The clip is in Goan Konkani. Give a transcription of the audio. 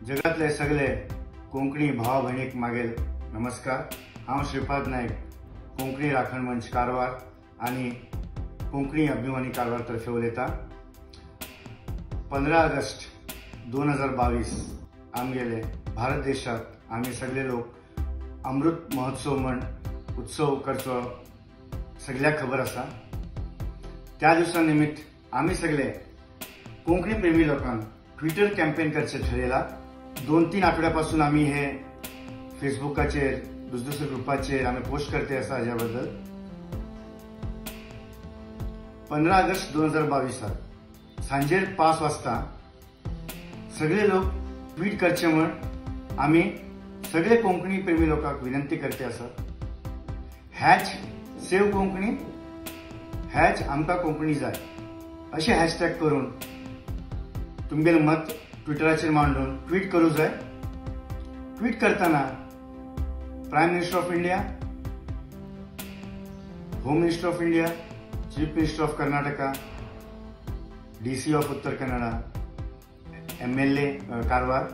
जगातले सगळे कोंकणी भाव भयणीक मागेल नमस्कार. हांव श्रीपाद नायक, कोंकणी राखण मंच कारवार आनी कोंकणी अभिमानी कारवार तर्फे उलयता. 15 ऑगस्ट 2022 आमगेले भारत देशात आमी सगळे लोक अमृत महोत्सव म्हण उत्सव करचो सगळ्याक खबर आसा. त्या दिवसा निमित्त आमी सगळे कोंकणी प्रेमी लोकांक ट्विटर कॅम्पेन करचें ठरयला. 2-3 आठवड्यापासून आमी हे फेसबुकाचेर दुसरे ग्रुपाचेर आमी पोस्ट करते आसा. हाज्या बद्दल 15 ऑगस्ट 2022 सांजेर 5 वाजता सगळे लोक ट्वीट करचे म्हण आमी सगळे कोंकणी प्रेमी लोकांक विनंती करते आसा. हॅच सेव कोंकणी, हॅच आमकां कोंकणी जाय अशें हॅशटॅग करून तुमगेलें मत ट्विटराचेर मांडून ट्वीट करूं जाय. ट्वीट करतना prime minister of India, home minister of India, chief minister of Karnataka, DC of Uttar Kannada, MLA Karwar,